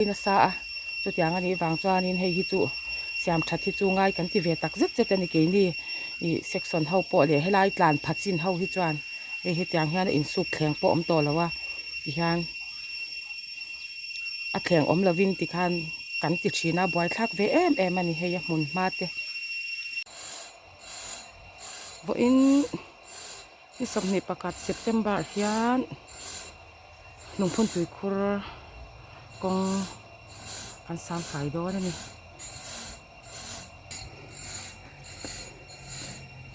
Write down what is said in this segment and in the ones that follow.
Nasa a, chutiang a nih vang chuanin hei hi chu siam that hi chu ngai kan ti ve tak zet zet a ni keini ih section ho pawh leh helai tlan pha chin ho hi chuan hei hetiang hian a insuk thleng pawh a awm tawh lo a tihian a thleng awm lovin tikhan kan ti thin a buaithlak ve em em a ni hei a hmun hma te vawiin ni 21 September hian. Lungphun tuikhur kawng kan sang fai dawn a ni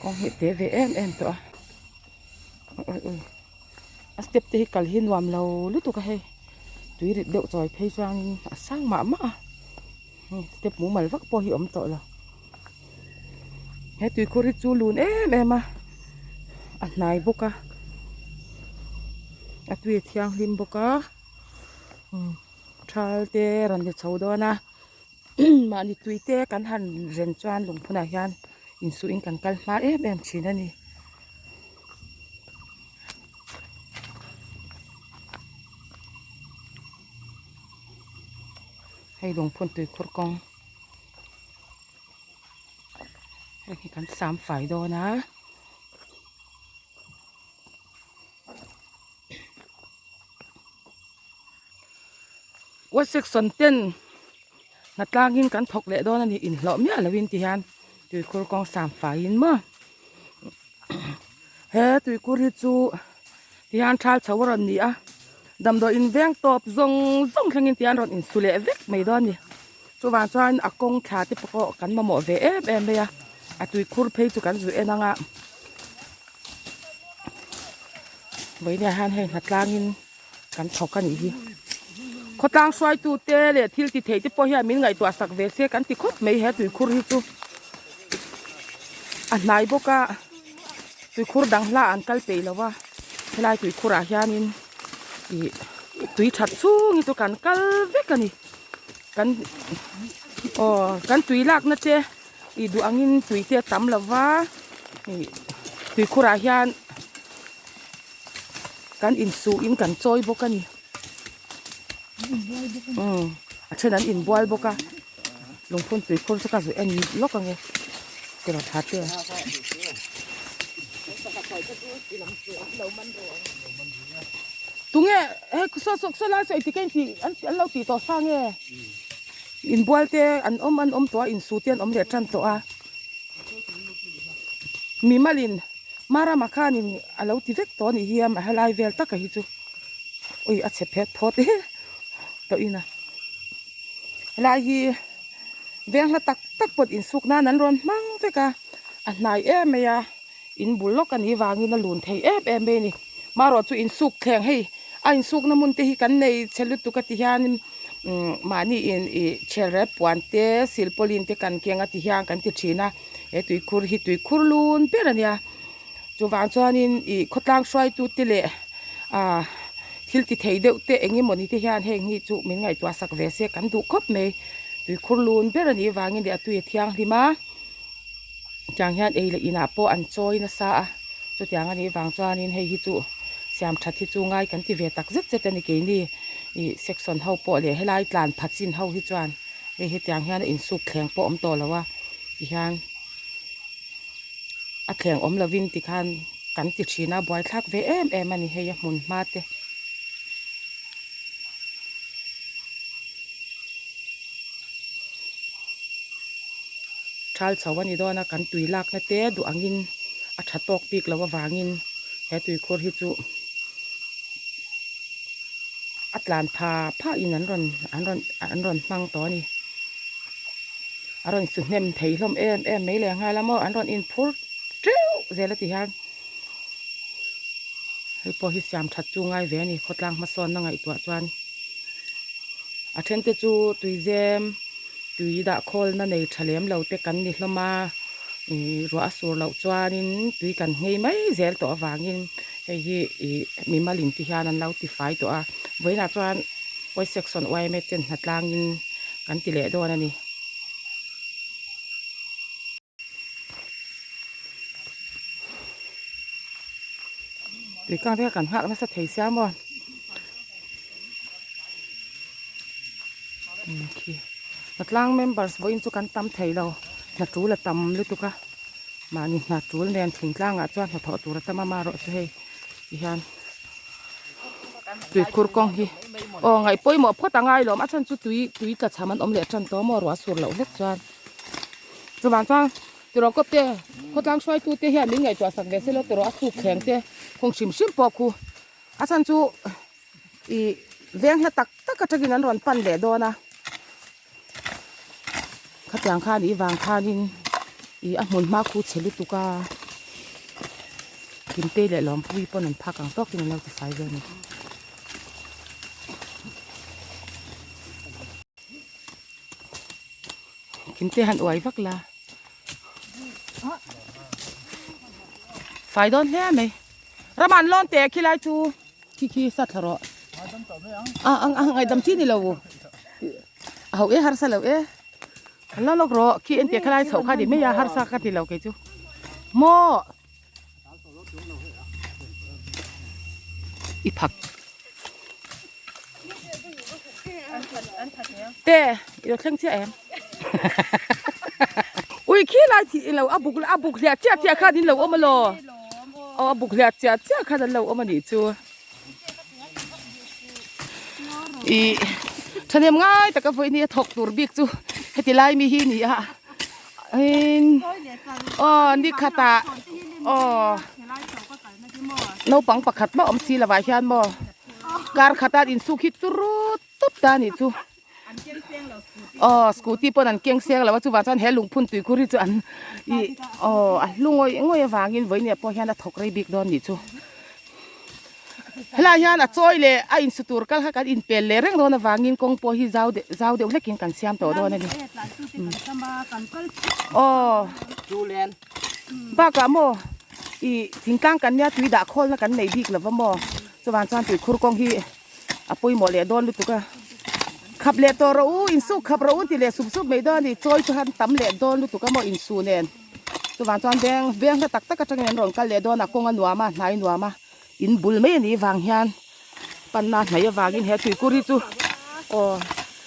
kawng hi a te ve em em tawh a awi awi a step te hi kal hi nuam lo lutuk a hei tui rit deuh chawi phei chuanin a sang mah mah a step mumal vak pawh hi a awm tawh lo he tuikhur hi chu lun em em a a hnai bawk a a tui a thianghlim bawk a thal te rawn ni chho dawn a mahni tui te kan han ren chuan lungphunah hian insuhin kan kal hma em em thin a ni. Hei lungphun tuikhur kawng hei hi kan sam fai dawn a west section ten hnatlangin kan thawk leh dawn a ni inhlawh miah lovin ti hian tuikhur kawng sam faiin maw he tuikhur hi chu ti hian thal chho a rawn ni a damdawi in veng tawp zawng zawng thlengin ti hian rawn insu leh vek mai dawn a ni chuvang chuan a kawng thla te pawh kan mamawh ve em em mai a a tuikhur phei chu kan zu en ang a vawiin ah hian hei hnatlangin kan thawk a nih hi khawtlang hruaitu te leh thil ti thei te pawh hian min ngaihtuah sak ve se kan ti khawp mai he tuikhur hi chu a hnai bawk a tuikhur dang hla an kal peih lo va helai tuikhur ah hianin ih tui that chhung hi chu kan kal vek a ni kan aw kan tui lakna te ih duh angin tui te a tam lo va ih tuikhur ah hian. Kan insuhin kan chawi bawk a ni. Umm a then an inbual bawk a lungphun tuikhur chu ka zu en lawk ange tiraw tha te. Tunge hei saw saw saw lai saw engtik a intih an lo tih tawh sa nge inbual te an awm an awm tawh a insu te an awm leh tan tawh a mimalin. Marama khanin a lo ti vek tawh a nih hi a helai vel taka hi chu ui a chhe phet phawt e tawh in a helai hi veng hla tak tak pawt insuk nan an rawn hmang vek a a hnai em mai a in bul lawk a nih vangin a lun thei em em mai a ni marawh chu insuk thleng hei a insukna hmun te hi kan nei chhe lutuk a ti hianin umm mahni in ih chhelrel puan te silpawlin te kan keng a ti hian kan ti thin a. He tuikhur hi tuikhur lun ber a nia chuvang chuanin ih khawtlang hruaitute leh ah thil ti thei deuh te eng emawni te hian heng hi chu min ngaihtuah sak ve se kan duh khawp mai tuikhur lun ber a nih avangin leh a tui a thianghlim a tiang hian ei leh inah pawh an chawi nasa a chutiang a nih vang chuanin hei hi chu siam that hi chu ngai kan ti ve tak zet zet a ni keini ih section ho pawh leh helai tlan pha chin ho hi chuan hei hetiang hian a insuk thleng pawh a awm tawh lo a. Tihian a thleng awm lovin tikhan kan ti thin a buaithlak ve em em a ni hei a hmun hma te. Thal chho a ni dawn a kan tui lakna te duh angin a tha tawk bik loh avangin he tuikhur hi chu a tlan pha pha in an rawn an rawn an rawn hmang tawh a ni. A rawn su hnem thei hlawm em em mai leh nghal a maw an rawn inphur teuh zel a ti hian hei pawh hi siam that chu ngai ve a ni khawtlang hmasawnna ngaihtuah chuan a then te chu tuizem tui dah khawlna nei tha lem lo te kan ni hlawm a ih ruah a sur loh chuanin tui kan nghei mai zel tawh avangin hei hi ih mimal in ti hian an lo ti fai tawh a vawiinah chuan West section yma ten hnatlangin kan ti leh dawn a ni. Tui kang te kha kan nghak nasa thei sia maw. Umm khi hnatlang members vawiin chu kan tam thei lo hna tul a tam lutuk a mahni hna tul nen thingtlang ah chuan hnathawh tur a tam a marawh chu hei ti hian tuikhur kawng hi aw ngaih pawimawh phawt a ngai lo a chhan chu tui tui tla cham an awm leh tan tawh maw ruah sur loh hlek chuan chuvang chuan tiraw kawp te khawtlang hruaitu te hian min ngaihtuah sak ve sela tiraw a suk thleng te kawng hrim hrim pawh khu a chhan chu ih veng hla tak tak atangin an rawn pan leh dawn a khatiang khan ih vang khanin ih a hmun hma khu chhe lutuk a Kimtei leh Lawmpuii pawn an phak ang tawkin an lo ti fai ve a ni. Kimtei han uai vak la fai dawn hle mai Raman lawn teh khilai chu. Khi khi sa thla rawh. A a a ngaihdam chi ni lo. A ho e harsa lo e. An lo lawk rawh khi entir kha lai chhoh kha ni mai a harsa ka ti lo kei chu. Maw. I phak. Te i lo thleng chiah em. Ui khi lai thih i lo a buk a buk hliah chiah chiah khan in lo awm alaw. Aw a buk hliah chiah chiah khan an lo awm a nih chu. Ih thahnem ngai taka vawiin hi a thawk tur bik chu heti lai mi hi ni a in aw ni khatah aw naupang pakhat mah awm si lovah hian maw kar khata insuk hi turut tawp ta a nih chu. Aw scooty pawn an keng seng lo a chuvang chuan he lungphun tuikhur hi chu an ih aw a hlu ngawih ngawih avangin vawinia pawh hian a thawk rei bik dawn nih chu helaiah hian a chawi leh a insu tur kal kha kan inpel leh reng dawn avangin kawng pawh hi zau deuh zau deuh hlekin kan siam tawh dawn a ni aw bakah maw ih thingtlang kan nia tui dah khawlna kan nei bik lova maw chuvang chuan tuikhur kawng hi. A pawimawh leh dawn lutuk a, khap leh tawh rawh u, insu khap rawh u an ti leh sup sup mai dawn a ni, chawi chu han tam leh dawn lutuk a maw insu nen chuvang chuan veng veng hla tak tak atangin an rawn kal leh dawn a, kawng a nuam a, hnai nuam a, in bul mai a nih vang hian panna hnai avangin he tuikur hi chu aw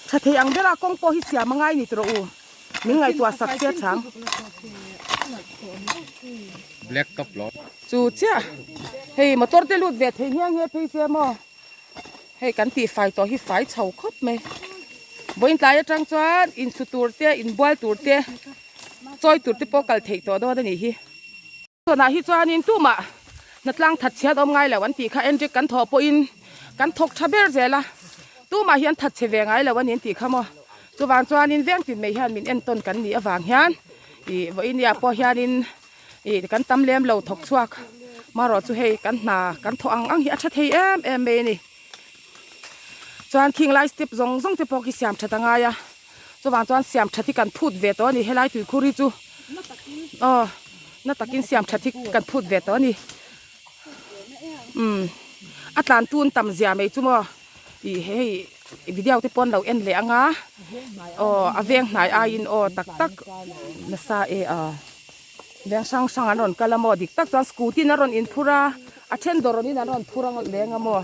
tha thei ang ber a kawng pawh hi siam a ngai ni tawh rawh u, min ngaihtuah sak che chang. Black top lo. Chu chiah hei motor te lut ve thei nghe nghe phei se maw. Hei kan tih fai tawh hi fai chho khawp mai. Vawiin tlai atang chuan insu tur te, inbual tur te, chawi tur te pawh kal theih tawh dawn a nih hi. Tunah hi chuanin tumah hnatlang that chhiat awm ngai lo an tih kha Enrique kan thawh pawhin kan thawk tha ber zel a, tumah hi an that chhe ve ngai lo a ni an tih kha maw. Chuvang chuanin veng tin mai hian min entawn kan nih avang hian ih vawinia pawh hianin Ih kan tam lem lo thawk chhuak marawh chu hei kan hna kan thawh ang ang hi a tha thei em em mai a ni chuan khing lai step zawng zawng te pawh khi siam that a ngai a chuvang chuan siam that hi kan phut ve tawh a ni helai tuikhur hi chu aw na takin siam that hi kan phut ve tawh a ni umm a tlan tun tam zia mai chu maw. Ih hei video te pawh an lo en leh ang a aw a veng hnai aiin aw tak tak nasa e a veng hrang hrang an rawn kal a maw dik tak chuan scooty in a rawn inphur a a then dawr in an rawn phur ang leng a maw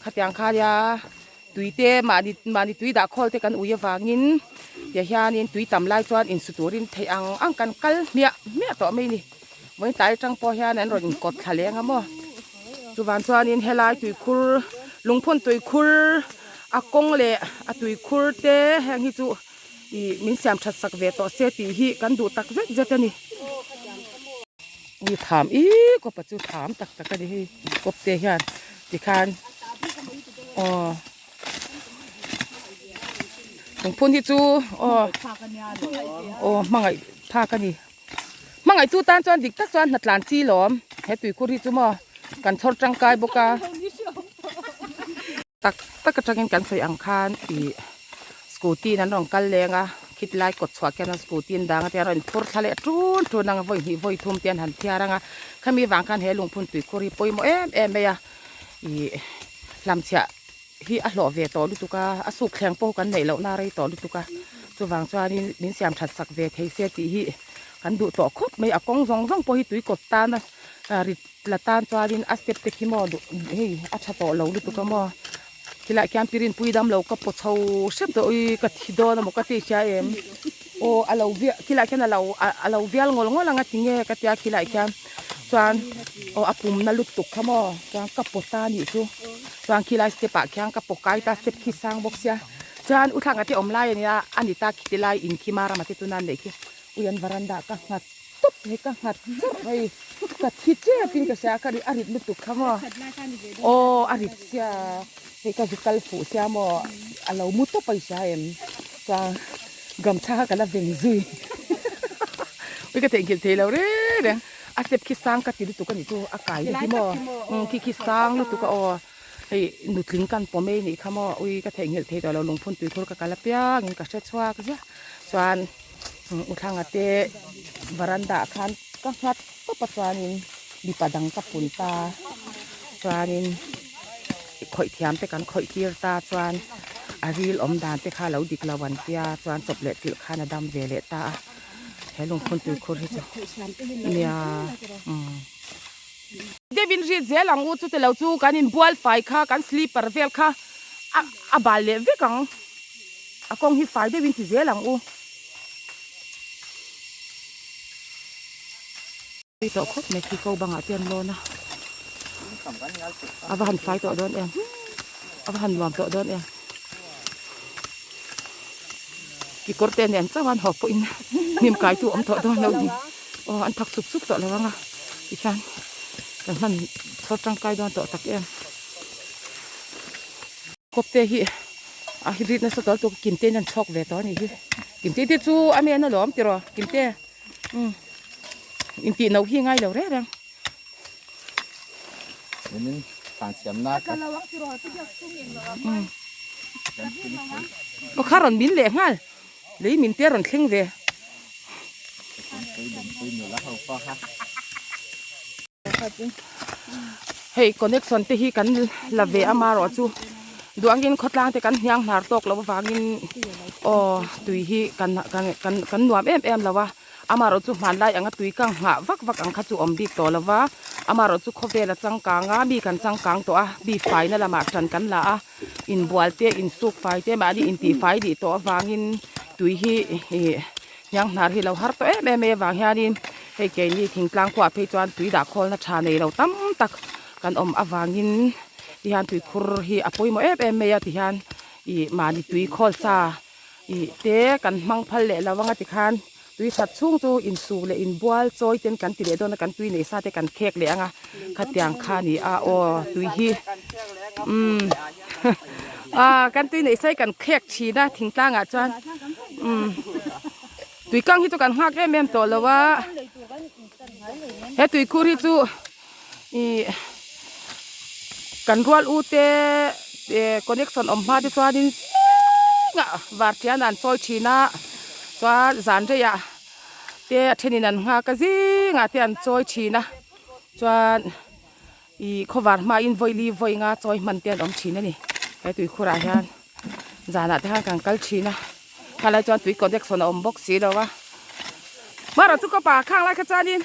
khatiang kha nia tui te mahni mahni tui dah khawl te kan ui avangin tiah hianin tui tam lai chuan insu turin theih ang ang kan kal hmiah hmiah tawh mai a ni vawiin tlai atang pawh hian an rawn inkawt thla leng a maw. Chuvang chuanin helai tuikhur lungphun tuikhur a kawng leh a tuikhur te heng hi chu ih min siam that sak ve tawh se tih hi kan duh tak zet zet a ni. Ui tham ih kawpa chu tham tak tak a ni hei kawp te hian tikhan aw lungphun hi chu aw aw hmangaih phak a ni. Hmangaihtu tan chuan dik tak chuan hnatlan chi lawm he tuikhur hi chu maw kan chhawr tangkai bawk a tak tak atangin kan sawi ang khan ih scooty in an rawn kal leng a khitlai kawt chhuah khian an scooty in dang a te an rawn phur thla leh tun tun ang a vawi hnih vawi thum te an han thiar ang a khami vang khan he lungphun tuikhur hi pawimawh em em mai a ih hlamchhiah hi a hlawh ve tawh lutuk a a suk thleng pawh kan neih lohna a rei tawh lutuk a chuvang chuanin min siam that sak ve thei se tih hi kan duh tawh khawp mai a kawng zawng zawng pawh hi tui kawt tana rit la tan chuanin a step te khi maw duh hei a tha tawh lo lutuk a maw. Khilaiah khian pirinpui damlo ka paw chho hrep tawh ui ka thi dawn amaw ka ti hria em aw a lo vial khilaiah khian a lo a lo vial ngawl ngawl ang a ti nge ka tia khilaiah khian chuan aw a pumna lutuk kha maw chuan ka paw ta anih chu chuan khilai step ah khian ka paw kai ta step khi sang bawk sia chuan u thlanga te awm lai ania a ni ta khiti lai in khi Marama te tuna an neih khi ui an varanda ka nghat tawp hei ka nghat chauh hei ka thi tep in ka hria ka a rit lutuk kha maw aw a rit sia hei ka zu kal fuh sia maw a lo mu tawp a i hria em chuan gamchha kha ka la veng zui ui ka theihnghilh thei lo reng reng a step khi sang ka ti lutuk a nih chu a kai hi maw khi khi sang lutuk a aw hei nutling kan pawm ei nih kha maw ui ka theihnghilh thei tawh lo lungphun tuikhur ka kal apiang in ka hre chhuak ziah chuan. U thlanga te varanda ah khan ka nghat tawp a chuanin mipa dang ka pun ta chuanin khawih thiam te kan khawih tir ta chuan a ril awm dan te kha lo dik lo an tia chuan chawp leh chilh khan a dam ve leh ta a he lungphun tuikhur hi chu nia umm. Deuhin rit zel ang u chute lo chu kan inbual fai kha kan slipper vel kha a bal leh vek ang. A kawng hi fai deuhin ti zel ang u. Tui tawh khawp mai khi ko bangah te an lawn a. A va han fai tawh dawn em. A va han nuam tawh dawn em. Kekawr te nen chauh an haw pawhin hnim kai tu awm tawh dawn lo ni. Aw an thak sup sup tawh lo ang a. Tikhian kan hman chhawr tangkai dawn tawh tak em. Kawpte hi a hi rit nasa tawh lutuk Kimte in an chhawk ve tawh a nih hi Kimte te chu a men alawm tiraw Kimte umm intih no hi ngai lo reng reng. Aw kha rawn min leh nghal lei min te rawn thleng ve. Hei connection te hi kan la ve a marawh chu duangin khawtlang te kan hniang hnar tawk loh avangin aw tui hi kan kan kan kan nuam em em lo a amarawh chu hmanlai anga tui kang nghah vak vak ang kha chu awm bik tawh lo va amarawh chu khawvel a changkang a mi kan changkang tawh a mi faina lamah tan kan la a inbual te insuk fai te mahni intihfai dih tawh avangin tui hi ih hniang hnar hi lo har tawh em em mai avang hianin hei keini thingtlang khuaah phei chuan tui dah khawlna tha nei lo tam tak kan awm avangin tihian tuikhur hi a pawimawh em em mai a tihian ih mahni tui khawl sa ih te kan hmang phal leh lo anga tikhan tui that chhung chu insuk leh inbual chawi ten kan ti leh dawn a kan tui neih sa te kan khek leh anga khatiang kha a ni a aw tui hi umm ah kan tui neih sa hi kan khek thin a thingtlang ah chuan umm tui kang hi chu kan nghak em em tawh lo a he tuikhur hi chu ih kan rual u te connection awm hma te chuanin zingah vartian an chawi thin a chuan zan reiah te a thenin an nghak a zingah te an chawi thin a chuan ih khawvar hmain vawi li vawi nga chawi hman te an awm thin a ni he tuikhurah hian zanah te khan kan kal thin a khalai chuan tui connection a awm bawk si lo a marawh chu ka pa khang lai kha chuanin.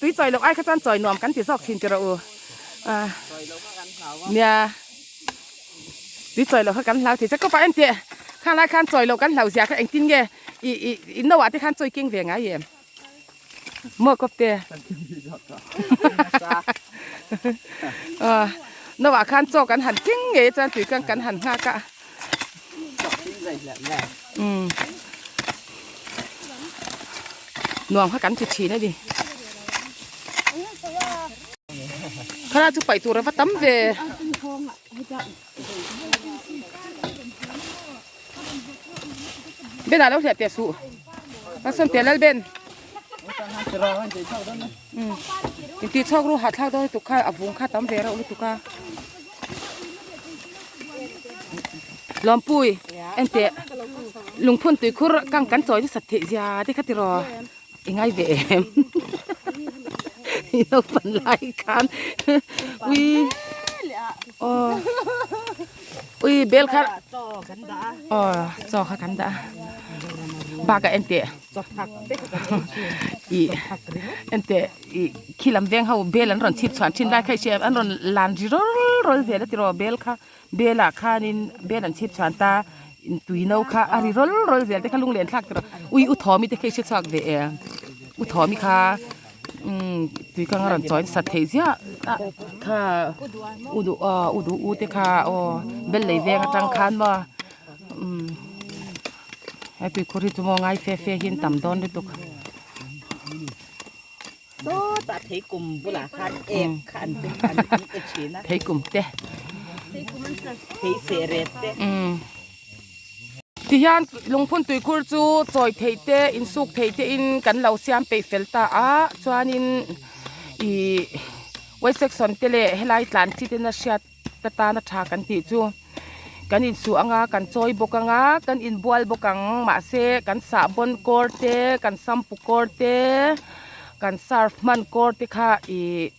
Tui chawi loh ai kha chuan chawi nuam kan ti zawk thin tiraw u. Ah. Nia. Tui chawi loh kha kan hlau thei che. Kawpa en teh. Khang lai khan chawi loh kan hlau zia kha engtin nge i i i no ah te khan chawi keng ve ngai em. Maw kawp te. Ah. No ah khan chaw kan han keng ngei chuan tui kang kan han nghak a. Umm. Nuam kha kan ti thin a ni. Khala chu paih tur a va tam ve. Ben ah lo hliah teh suh. Ka sawn teh lal Ben. Umm. Intih chhuak ru hahthlak dawn lutuk kha a vung kha tam ve reuh lutuk a. Lawmpui enteh lungphun tuikhur kang kan chawi nasat theih zia te kha tiraw i ngai ve em i naupang lai khan ui aw ui bel kha aw chaw kha kan dah a bakah enteh ih enteh ih khi lam veng ho bel an rawn chhip chhuan thin lai kha i hria em an rawn lan ri rawr. rawl zel a tiraw bel kha bel ah khanin bel an chhip chhuan ta tui no kha a ri rawl rawl zel te kha lung len thlak tiraw ui u thawmi te kha i hre chhuak ve e u thawmi kha umm tui kang a rawn chawi nasa theih ziah a kha u duh aw u duh u te kha aw bel lei veng atang khan maw umm he tuikhur hi chu maw ngai fe fe hi an tam dawn lutuk. Sawtah theikum bulah khan ek kha an tum an an pe thin a. Theikum te. Thei seh ret te. Umm. Tihian lungphun tuikhur chu chawi theih te insuk theih te in kan lo siam peih fel ta a chuanin ih y section te leh helai tlan chi ten a hriat ta tana tha kan tih chu kan insuh anga kan chawi bawk anga kan inbual bawk ang mahse kan sahbawn kawr te kan sampu kawr te kan surf hman kawr te kha ih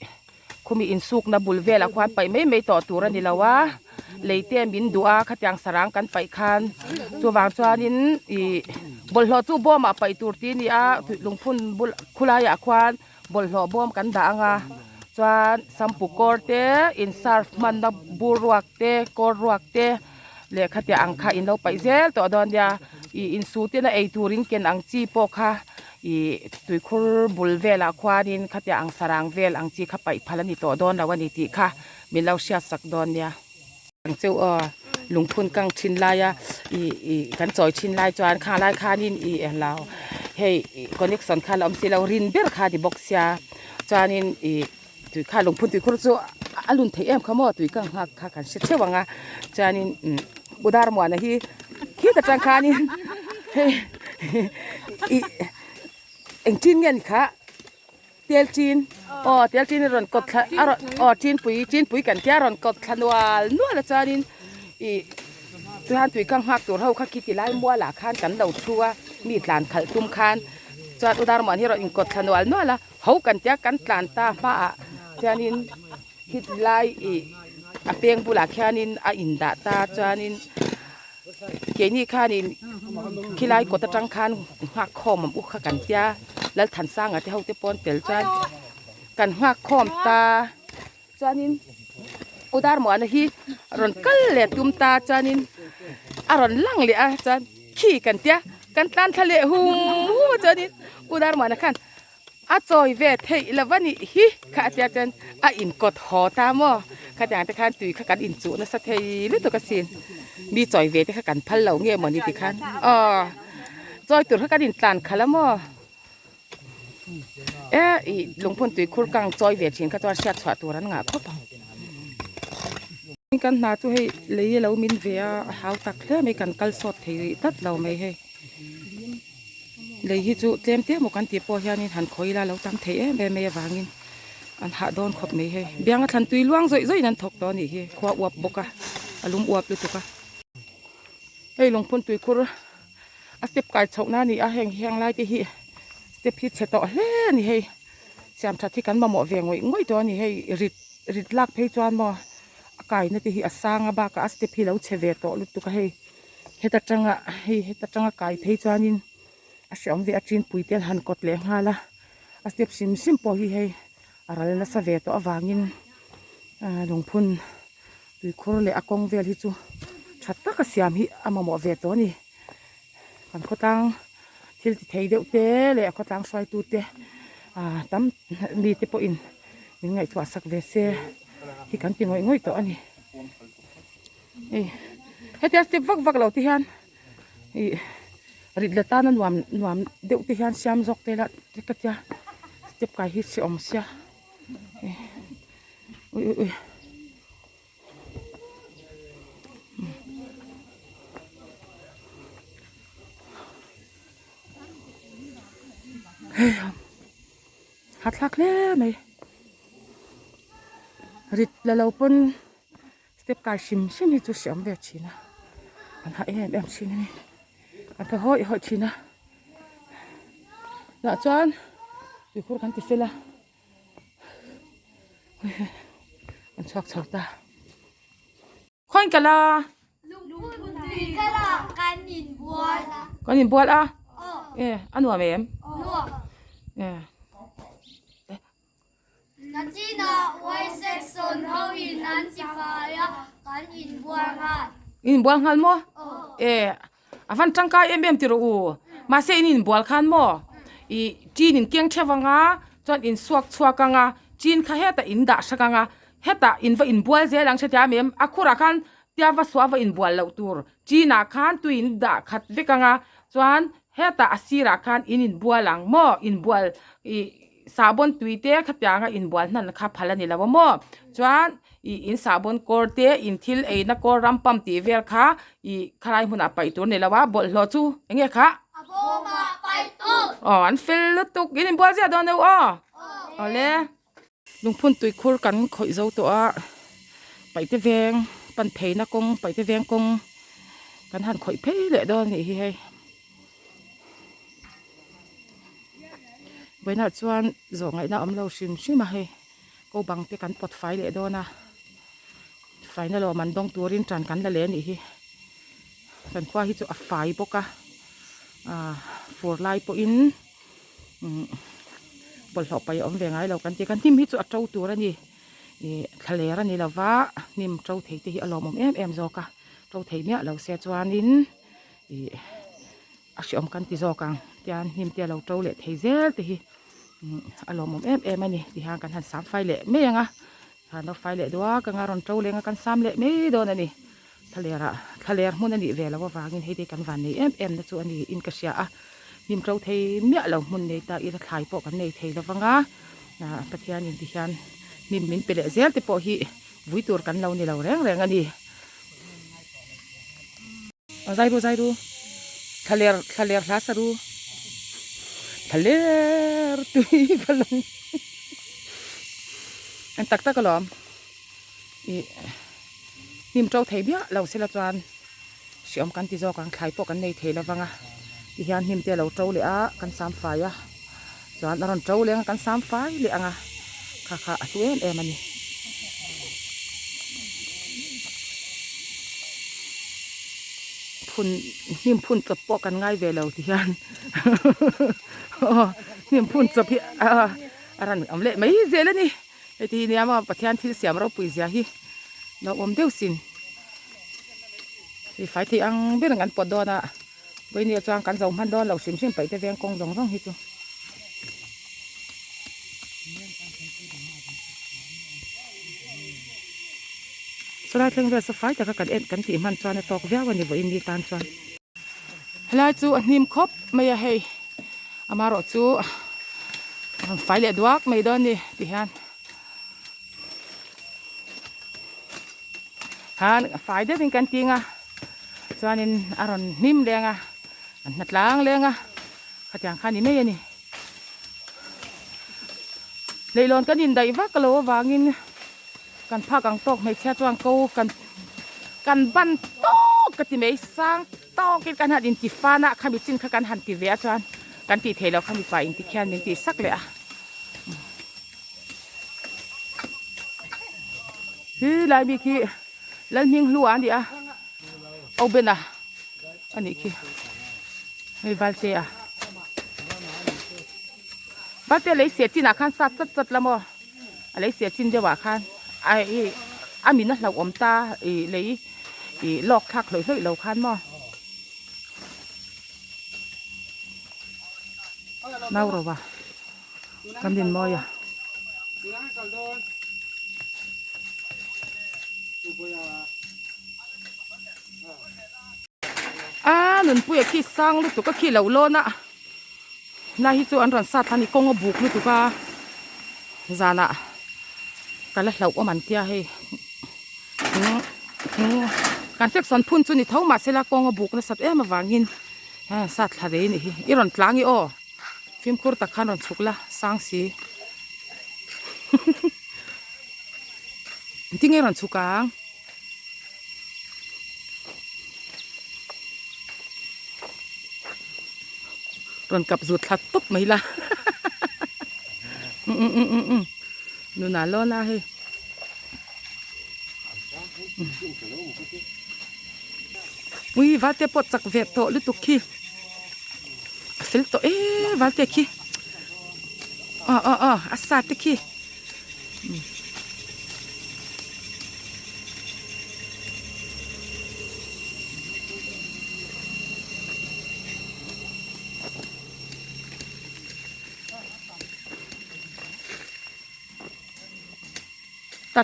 khumi insukna bul velah khuan paih mai mai tawh tur a ni lo a lei te min duh a khatiang sarang kan paih khan chuvang chuanin ih bawlhhlawh chu bawmah paih tur tih a ni a lungphun bul khulaiah khuan. Bawlhhlawh bawm kan dah ang a chuan sampu kawr te in surf hmanna bur ruak te kawr ruak te leh khatiang ang kha in lo paih zel tawh dawn nia ih insuh ten a ei tur in ken ang chi pawh kha ih tuikhur bul velah khuanin khatiang ang sarang vel ang chi kha paih phal a ni tawh dawn lo a ni tih kha min lo hriat sak dawn nia. Ang cheu aw lungphun kang thin laia ih ih kan chawi thin lai chuan khang lai khanin ih englo hei connection kha la awm si lo rin ber kha ni bawk sia chuanin ih tui kha lungphun tuikhur chu a lun theih em kha maw tui kang nghak kha kan hre theuh ang a chuanin umm u Darmuana hi khit atang khanin hei ih engtin nge ni kha. Tel chin aw tel chin a rawn kawt thla a rawn aw chinpui chinpui kan tia a rawn kawt thla nual nual a chuanin ih chuan tui kang nghak tur ho kha khi ti lai mualah khan kan lo thu a mi tlan khalh tum khan chuan u Darmuan hi a rawn inkawt thla nual nual a ho kan tia kan tlan ta hmaah chuanin khi ti lai ih a peng bulah khianin a indah ta chuanin. Keini khanin khilai kawt atang khan nghak khawm ang u kha kan tia Lalthansanga te ho te pawn tel chuan kan nghak khawm ta chuanin U Darmuana hi rawn kal leh tum ta chuanin a rawn lang leh a chuan khi kan tia kan tlan thla leh hum hum a chuanin U Darmuana khan A chawi ve theih lo a nih hi kha a tia chuan a inkawt haw ta maw? Khatiang te khan tui kha kan inchuh nasa thei lutuk asin. Mi chawi ve te kha kan phal lo nge mawni ti khan aw chawi tur kha kan intlan khalh a maw? E ih lungphun tui khur kang chawi ve thin kha chuan hriat chhuah tur an ngah khawp ang. Kan hna chu hei lei a lo min ve a a hau tak hle mai kan kal sawt thei rih tlat lo mai hei. Lei hi chu tlem te emaw kan tih pawh hianin han khawi ila lo tam thei em em mai avangin an hah dawn khawp mai hei. Bianga thlan tui luang zawih zawih in an thawk tawh a nih hi khua uap bawk a a lum uap lutuk a. Hei lungphun tuikhur a step kai chhoh na a ni a heng heng lai te hi step hi chhe tawh hle a ni hei siam that hi kan mamawh ve ngawih ngawih tawh a ni hei rit rit lak phei chuan maw a kaina te hi a sang a bakah a step hi lo chhe ve tawh lutuk a hei. Heta tanga hei heta tanga kai phei chuanin a hreawm ve a chinpui te an han kawt leh nghal a a step hrim hrim pawh hi hei a ral nasa ve tawh avangin ah lungphun tuikhur leh a kawng vel hi chu tha taka siam hi a mamawh ve tawh a ni kan khawtlang thil ti thei deuh te leh a khawtlang hruaitu te ah tam mi te pawhin min ngaihtuah sak ve se hi kan ti ngawih ngawih tawh a ni. Hei hetia step vak vak lo te hian ih rit la tana nuam nuam deuh te hian siam zawk te la te ka tia step kai hi si awm sia ui ui ui. Hei hathlak hle mai rit la lo pawn. Step kai hrim hrim hi chu hreawm ve thin a an hah em em thin a ni an thaw hawih hawih thin a tah chuan tuikhur kan ti fel a an chhuak chho ta khawiin kal a kan inbual a e a nuam em e. chinah Y section ho in an ti fai a, kan inbual nghal. In inbual nghal maw? E, a van tangkai em em ti rawh u. Mahse in inbual khan maw? I chin in keng theuh anga, chuan in suak chhuak anga, chin kha hetah in dah hrang anga, hetah in va inbual zel ang hretia mem, a khurah khan tia va suah va inbual loh tur. Chinah khan tui in dah khat vek anga, chuan hetah a sirah khan in inbual ang maw? Inbual ih sahbawn tui te khatianga inbual hnan kha phal a ni lo a maw? Chuan ih in sahbawn kawr te in thil eina kawr ram pump tih vel kha ih khalai hmunah paih tur a ni lo a, bawlhhlawh chu eng nge kha? A bawmah paih tur! Aw an fel lutuk, in inbual ziah dawn deuh aw? Awle. Lungphun tuikhur kan khawih zo tawh a, paihte veng pan pheina kawng paihte veng kawng kan han khawih phei leh dawn a nih hi hei. Vawiinah chuan zawh ngaihna a awm lo hrim hrim a hei ko bang te kan pawt fai leh dawn a, faina lawm an dawng turin tan kan la leh a nih hi. Kan khua hi chu a fai bawk a, ah fur lai pawhin. umm bawlhhlawh paih a awm ve ngai lo kan ti kan hnim hi chu a to tur a ni ih thlaler a ni lo va hnim to thei te hi a lawmawm em em zawk a to thei miah lo se chuanin ih a hreawm kan ti zawk ang tian hnim te a lo to leh thei zel te hi umm a lawmawm em em a ni ti hian kan han sam fai leh mai ang a han lo fai leh duak ang a rawn to leng a kan sam leh mai dawn a ni Thlaler ah thlaler hmun a nih ve loh avangin hei te kan van nei em em na chu a ni in ka hria a hnim to thei miah lo hmun nei ta ila thlai pawh kan nei thei lo vang a ah Pathian in ti hian hnim min pe leh zel te pawh hi vui tur kan lo ni lo reng reng a ni. Aw zai ru zai ru thlaler thlaler hla sa ru thlaler tui va lawng an tak tak alawm. Ih hnim to thei miah lo sela chuan hreawm kan ti zawk ang thlai pawh kan nei thei lovang a tihian hnim te a lo to leh a kan sam fai a chuan a rawn to leng a kan sam fai leh ang a kha kha a hlu em em a ni. Phun hnim phun chawp pawh kan ngai ve lo tihian aw hnim phun chawp hi a rawn awm leh mai zel a ni. Heti hi nia maw Pathian thil siam ropui zia hi lo awm deuh sin. Hei fai thei ang ber ang kan pawt dawn a, vawinia chuan kan zo hman dawn lo hrim hrim paih te veng kawng zawng zawng hi chu. Sawlai thleng vel saw fai taka kan en kan tih hman chuan a tawk viau a ni vawiin ni tan chuan. Helai chu a hnim khawp mai a hei. Amaherawh chu rawn fai leh duak mai dawn a ni ti hian khan a fai deuhin kan ting a chuanin a rawn hnim leng a an hna tlang leng a khatiang kha a ni mai a ni leihlawn kan indaih vak lo avangin Kan phak ang tawk hmeichhia chuan ko kan kan ban tawk ka ti mai sang tawkin kan han inti fan a khami chin kha kan han ti ve a chuan kan tih theih loh kha mipa inti khian min tih sak leh a hi lai mi khi Lalhming hlu a ni a Obena a nih khi hei Valte a Valte lei seh chinah khan sat chat chat la maw. A lei seh chin deuh ah khan a ih a min a hlauh awm ta ih lei ih lawk thlak hlawih hlawih lo khan maw nau ro a kan din mawi a. A nunpui a khi sang lutuk a khi lo lawn a. Lai hi chu an rawn sat a ni kawng a buk lutuk a zanah ka la hlauh awm an tia hei thing thing kan section phun chu ni tho mahse la kawng a buk nasat em avangin heng sat thla rei anih hi i rawn tlang i aw fimkhur tak khan rawn chhuk la sang si engtin nge rawn chhuk ang. Rawn kap zut thla tawp mai la nuna lawn a hei ui valte pawh chak ve tawh lutuk khi a fel tawh e valte khi aw aw aw a sa te khi. Tak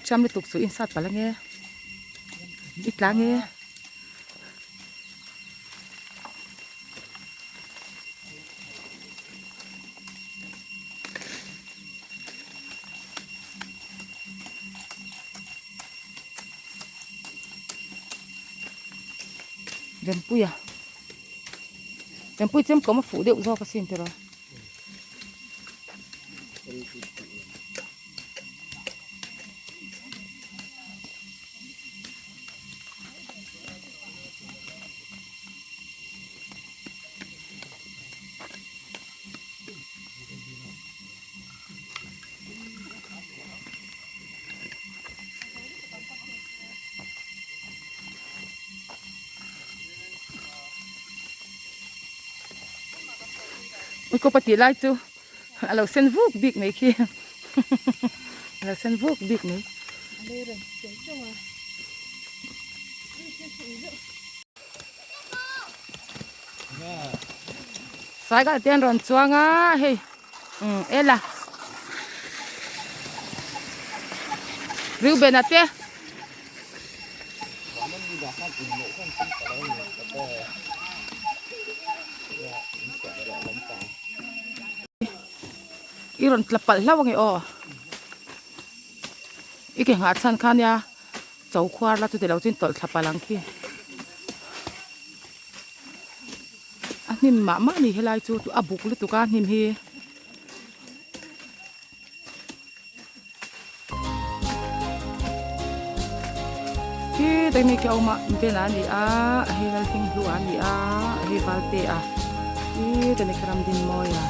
thiam lutuk chu insat palh ange i tla nge. Rempuia Rempui chem kawm a fuh deuh zawk asin tiraw. Uikawpa tih lai chu a lo sen vuk bik mai khi a lo sen vuk bik mai. Cycle te an rawn chuang a hei umm ela Reuben-a te. I rawn tla palh hlauh ange aw i ke nghah chhan kha nia cho khuar la chuti lo chu in tawlh thla palh ang khi a hnim mah mah a ni helai chu a buk lutuk a hnim hi. Khi tai mai khi a awm a bena a ni a hei lalhling hlu a ni a hei valte a khi tai mai khi ramdinmawi a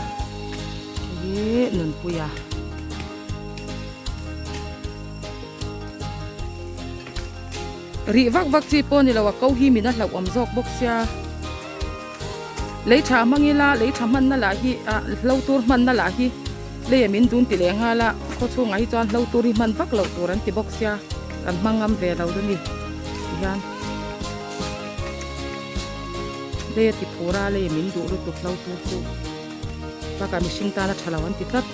hei nunpui a. Rih vak vak chi pawh a ni lo a ko hi min a hlauh awm zawk bawk sia lei tha hmang ila lei tha hmanna lah hi ah hlo tur hmanna lah hi lei a min dun ti leh nghal a khaw chhungah hi chuan hlo tur hi hman vak loh tur an ti bawk sia kan hmang ngam ve lo chu ni tihian lei a ti phur a lei a min duh lutuk hlo tur chu bakah mihring tan a tha lo an ti tlat.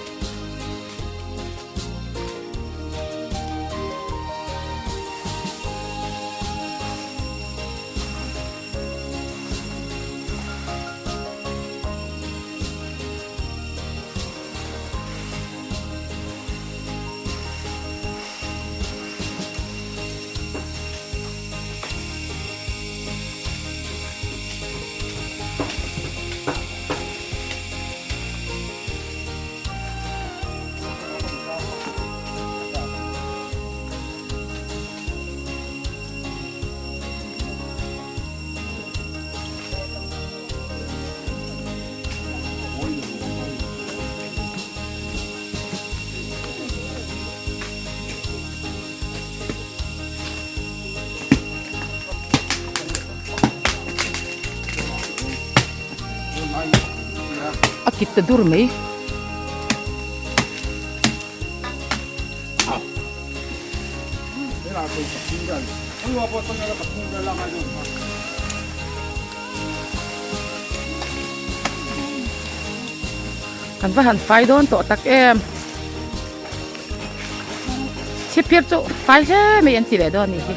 A kit ta dur mai. Kan va han fai dawn tawh tak em. Chhipphir chu fai hle mai an ti leh dawn a nih hi.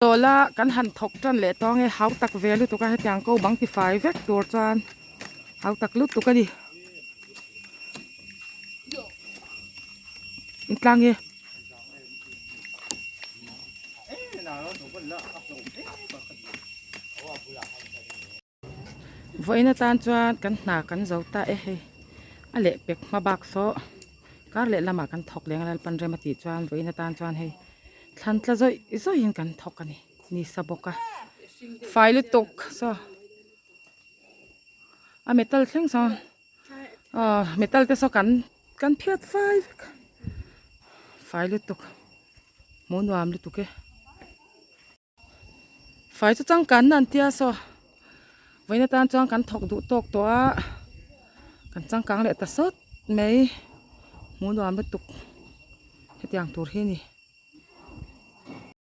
Tawla kan han thawk tan leh tawng e hau tak ve lutuk a hetiang ko bang tifai vek tur chuan hau tak lutuk a ni intlang e. Vawiin atan chuan kan hna kan zo ta e hei a leh pek hma bak saw kar leh lamah kan thawk leng a lalpan rem a tih chuan vawiin atan chuan hei thlan tla zawih zawihin kan thawk a ni ni sa bawk a fai lutuk saw a metal thleng sawn aw metal te saw kan kan phiat fai vek a fai lutuk hmuh nuam lutuk e. Fai chu changkanna an tia saw vawiin atan chuan kan thawk duh tawk tawh a kan changkang leh ta sawt mai hmuh nuam lutuk hetiang tur hi a ni.